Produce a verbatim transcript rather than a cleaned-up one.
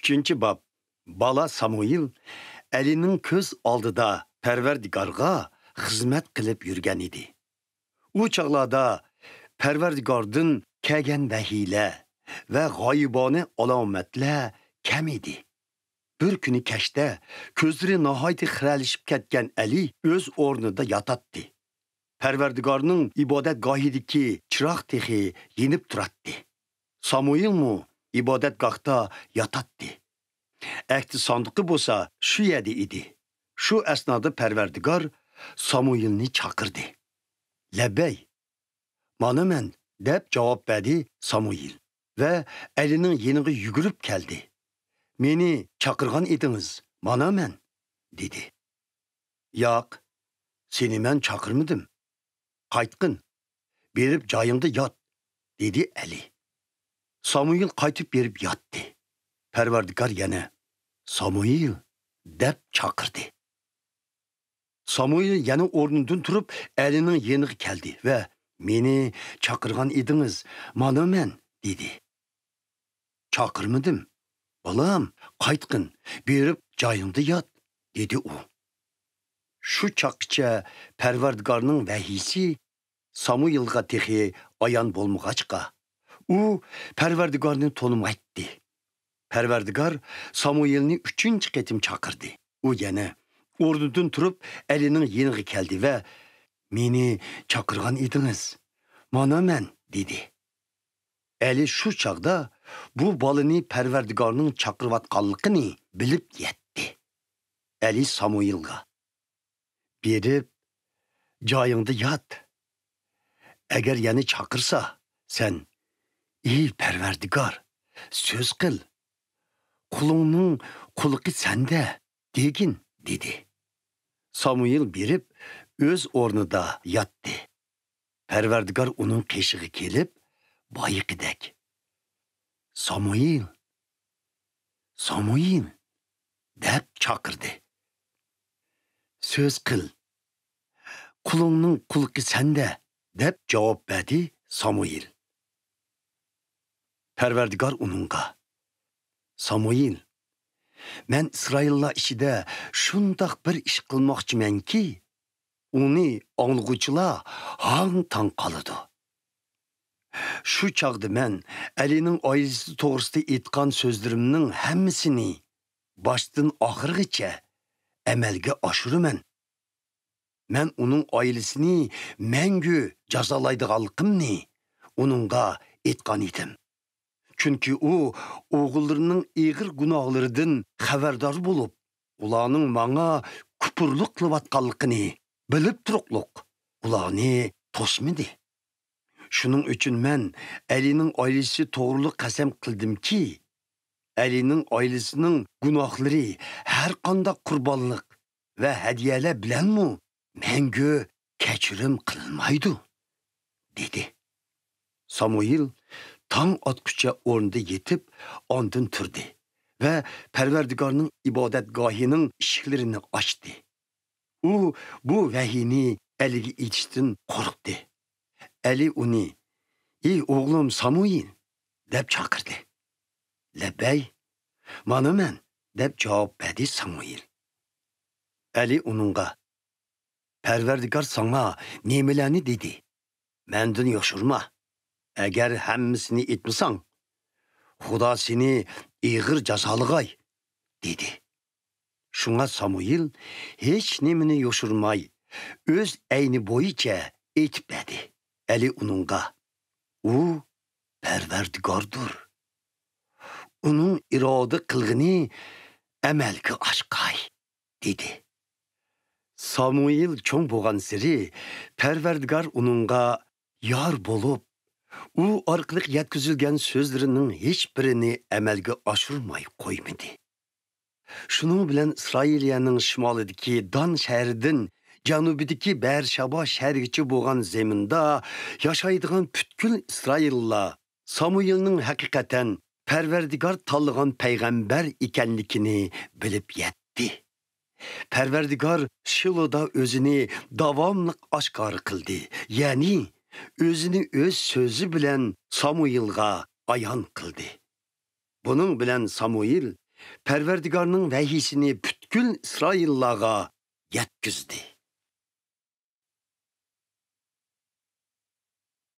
ئۈچىنچى باب. بالا سامۇئېل ئەلىنىڭ كۆز ئالدىدا پەرۋەردىگارغا خىزمەت قىلىپ يۈرگەن ئىدى. ئۇ چاغلاردا پەرۋەردىگاردىن كەلگەن ۋەھىيلەر ۋە غايىبانە ئالامەتلەر كەم ئىدى. بىر كۈنى كەچتە كۆزلىرى ناھايىتى خىرەلىشىپ كەتكەن ئەلى ئۆز ئورنىدا ياتاتتى. پەرۋەردىگارنىڭ ئىبادەتگاھىدىكى چىراغ تېخى يېنىپ تۇراتتى. سامۇئېلمۇ ئىبادەتگاھتا ياتاتتى. ئەھدى ساندۇقى بولسا شۇ يەردە ئىدى. شۇ ئەسنادا پەرۋەردىگار سامۇئېلنى چاقىردى. لەببەي، مانا مەن، دەپ جاۋاب بەردى سامۇئېل ۋە ئەلىنىڭ يېنىغا يۈگۈرۈپ كەلدى. مېنى چاقىرغان ئىدىڭىز، مانا مەن، دېدى. ياق، سېنى مەن چاقىرمىدىم. قايتقىن، بېرىپ جايىڭدا يات، دېدى ئەلى. سامۇئېل قايتىپ بېرىپ ياتتى. پەرۋەردىگار يەنە، سامۇئېل، دەپ چاقىردى. سامۇئېل يەنە ئورنىدىن تۇرۇپ ئەلىنىڭ يېنىغا كەلدى ۋە مېنى چاقىرغان ئىدىڭىز، مانا مەن، دېدى. چاقىرمىدىم. بالام، قايتقىن، بېرىپ جايىڭدا يات، دېدى ئۇ. شۇ چاغقىچە پەرۋەردىگارنىڭ ۋەھىيسى سامۇئېلغا تېخى ئايان بولمىغاچقا، ئۇ پەرۋەردىگارنى تونۇمايتتى. پەرۋەردىگار سامۇئېلنى ئۈچىنچى قېتىم چاقىردى. ئۇ يەنە ئورنىدىن تۇرۇپ ئەلىنىڭ يېنىغا كەلدى ۋە مېنى چاقىرغان ئىدىڭىز، مانا مەن، دېدى. ئەلى شۇ چاغدا بۇ بالىنى پەرۋەردىگارنىڭ چاقىرىۋاتقانلىقىنى بىلىپ يەتتى. ئەلى سامۇئېلغا، بېرىپ جايىڭدا يات. ئەگەر يەنە چاقىرسا، سەن، ئى پەرۋەردىگار، سۆز قىل، قۇلۇڭنىڭ قۇلىقى سەندە، دېگىن، دېدى. سامۇئېل بېرىپ ئۆز ئورنىدا ياتتى. پەرۋەردىگار ئۇنىڭ قېشىغا كېلىپ، بايىقىدەك، سامۇئېل، سامۇئېل، دەپ چاقىردى. سۆز قىل، قۇلۇڭنىڭ قۇلىقى سەندە، دەپ جاۋاب بەردى سامۇئېل. پەرۋەردىگار ئۇنىڭغا، سامۇئېل، مەن ئىسرائىللار ئىچىدە شۇنداق بىر ئىش قىلماقچىمەنكى، ئۇنى ئاڭلىغۇچىلار ھاڭ-تاڭ قالىدۇ. شۇ چاغدا مەن ئەلىنىڭ ئائىلىسى توغرىسىدا ئېيتقان سۆزلىرىمنىڭ ھەممىسىنى باشتىن ئاخىرغىچە ئەمەلگە ئاشۇرىمەن. مەن ئۇنىڭ ئائىلىسىنى مەڭگۈ جازالايدىغانلىقىمنى ئۇنىڭغا ئېيتقان ئىدىم. چۈنكى ئۇ ئوغۇللىرىنىڭ ئېغىر گۇناھلىرىدىن خەۋەردار بولۇپ، ئۇلارنىڭ ماڭا كۇپۇرلۇق قىلىۋاتقانلىقىنى بىلىپ تۇرۇقلۇق، ئۇلارنى توسمىدى. شۇنىڭ ئۈچۈن مەن ئەلىنىڭ ئائىلىسى توغرۇلۇق قەسەم قىلدىمكى، ئەلىنىڭ ئائىلىسىنىڭ گۇناھلىرى ھەرقانداق قۇربانلىق ۋە ھەدىيەلەر بىلەنمۇ مەڭگۈ كەچۈرۈم قىلىنمايدۇ، دېدى. سامۇئېل تاڭ ئاتقۇچە ئورنىدا يېتىپ، ئاندىن تۇردى ۋە پەرۋەردىگارنىڭ ئىبادەتگاھىنىڭ ئىشىكلىرىنى ئاچتى. ئۇ بۇ ۋەھىينى ئەلىگە ئېيتىشتىن قورقتى. ئەلى ئۇنى، ئى ئوغلۇم سامۇئېل، دەپ چاقىردى. لەببەي، مانا مەن، دەپ جاۋاب بەردى سامۇئېل. ئەلى ئۇنىڭغا، پەرۋەردىگار ساڭا نېمىلەرنى دېدى؟ مەندىن يوشۇرما. ئەگەر ھەممىسىنى ئېيتمىساڭ، خۇدا سېنى ئېغىر جازالىغاي، دېدى. شۇڭا سامۇئېل ھېچ نېمىنى يوشۇرماي، ئۆز ئەينى بويىچە ئېيتىپ بەردى. ئەلى ئۇنىڭغا، ئۇ پەرۋەردىگاردۇر. ئۇنىڭ ئىرادە قىلغىنى ئەمەلگە ئاشقاي، دېدى. سامۇئېل چوڭ بولغانسېرى، پەرۋەردىگار ئۇنىڭغا يار بولۇپ، ئۇ ئارقىلىق يەتكۈزۈلگەن سۆزلىرىنىڭ ھېچبىرىنى ئەمەلگە ئاشۇرماي قويمىدى. شۇنىڭ بىلەن ئىسرائىلىيەنىڭ شىمالىدىكى دان شەھىرىدىن جەنۇبىدىكى بەئەرشەبا شەھىرىگىچە بولغان زېمىندا ياشايدىغان پۈتكۈل ئىسرائىللار سامۇئېلنىڭ ھەقىقەتەن پەرۋەردىگار تاللىغان پەيغەمبەر ئىكەنلىكىنى بىلىپ يەتتى. پەرۋەردىگار شىلودا ئۆزىنى داۋاملىق ئاشكارا قىلدى، يەنى ئۆزىنى ئۆز سۆزى بىلەن سامۇئېلغا ئايان قىلدى. بۇنىڭ بىلەن سامۇئېل پەرۋەردىگارنىڭ ۋەھىيسىنى پۈتكۈل ئىسرائىللارغا يەتكۈزدى.